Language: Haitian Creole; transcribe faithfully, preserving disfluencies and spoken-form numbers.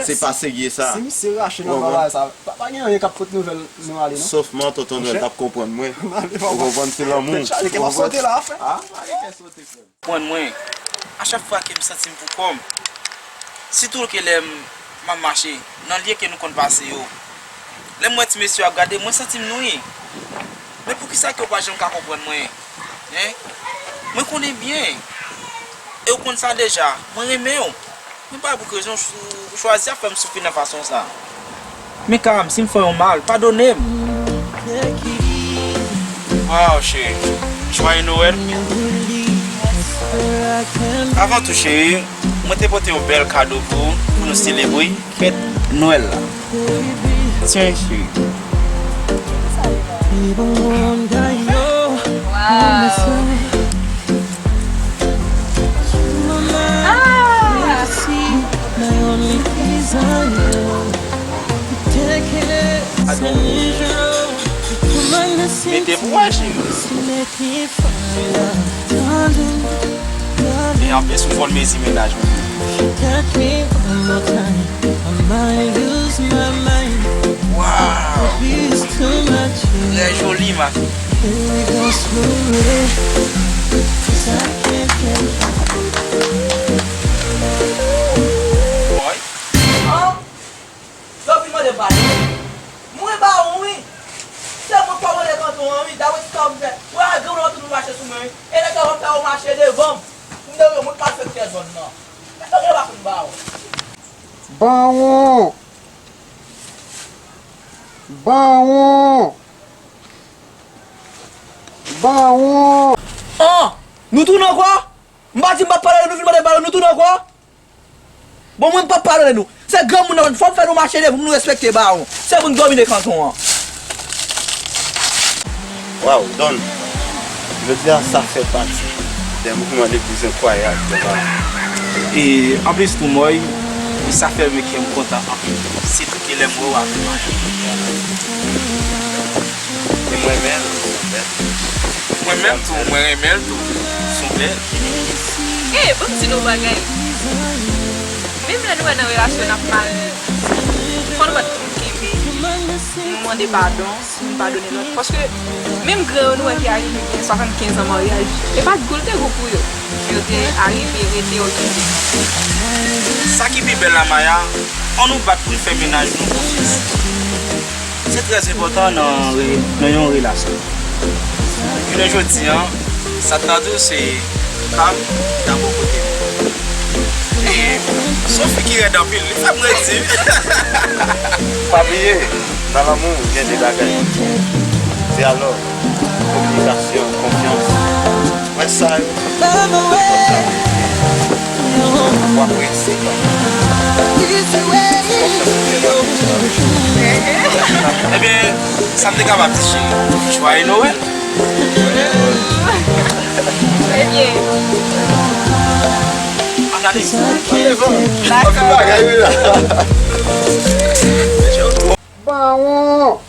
Se pa serye sa. Si misye rache nan bagay sa, pa, pa gen anyen k ap pot nouvèl nou ale, non. Sofman, Tonton Nwèl t ap konprann mwen. Ou konprann, se lanmou. Tèt chaje, kè m ap sote la, frè. Ah, pa gen kè sote, frè. Konprann mwen. A chak fwa ke m santi m pou kò m, sitou ke lè m, m ap mache nan lye ke nou konn pase yo, lè m wè ti mesye yo ap gade m, mwen santi m nwi. Men poukisa ke w pa janm ka konprann mwen? Hein? Mwen konnen byen. E w konn sa deja. Mwen renmen w. Mwen pa pou rezon ou chwazi ap fè m soufri nan fason sa. Men Karam, si m fè w yon mal, padone m. Waw, cheri. Jwaye Nwèl. Avan tou, cheri, mwen te pote yon bèl kado pou ou, pou nou selebre fèt Nwèl la. Tiens, cheri. Waw. Ah! Mete pou wè, cheri. E anplis, ou fò l mezi mennaj mwen. Wow! Trè joli, ma fille. Boy. An, yo vin mande bawon. Mwen bawon, wi. Se mwen k kòmande kanton an, wi. Dapre sa m fè. Wè, granmoun nan tout moun mache sou mwen, wi. E nèg la w ap fè yo mache devan m. M devan yo, mwen k malfektè zòn nan. Nèg la pa konn bawon. Bawon! Bawon! Bawon! An! Nou tounen ankò? M pa di m p ap padone nou, vin mande padon, nou tounen ankò? Bon, mwen m p ap padone nou. Se granmoun nan, fò m fè nou mache devan m, nou respekte bawon. Se moun domine kanton an. Waw, Don, jodi a sa fè pati de mouvman le plis enkwayab de ma vi. E anplis tou, Mòy, e sa fè mwen kè m kontan anpil. Sitou ke lè m wè w avèk Maya. E mwen menm, mwen menm tou, mwen renmen l tou. Son bèl. Ey, ban m di nou yon bagay. Menm lè nou wè nan relasyon n ap mal, fò nou pa t kenbe. Nou mande padon, nou padone lòt. Paske menm gran yo nou wè ki arive gen swasannkenz an maryaj, e pa t gou l te gou pou yo. Yo te arive rete yo kenbe. Sa ki pi bèl la, Maya, ann nou bat pou n fè mennaj nou konfyans. Se trè enpòtan nan re-, nan yon relasyon. Jounen jodi a, sa t nan di w se Pam ki nan bò kote m. E se yon fi ki rèd anpil, li fè m redi. Pa bliye, nan lanmou, gen de bagay. Se alò, kominikasyon, konfyans. Wè sa yo. W ap reyisi. Ebyen, sa m te kapab di, cheri. Jwaye Nwèl. Ebyen. Analize. Dakò. Anpil bagay, wi, la. Bawon!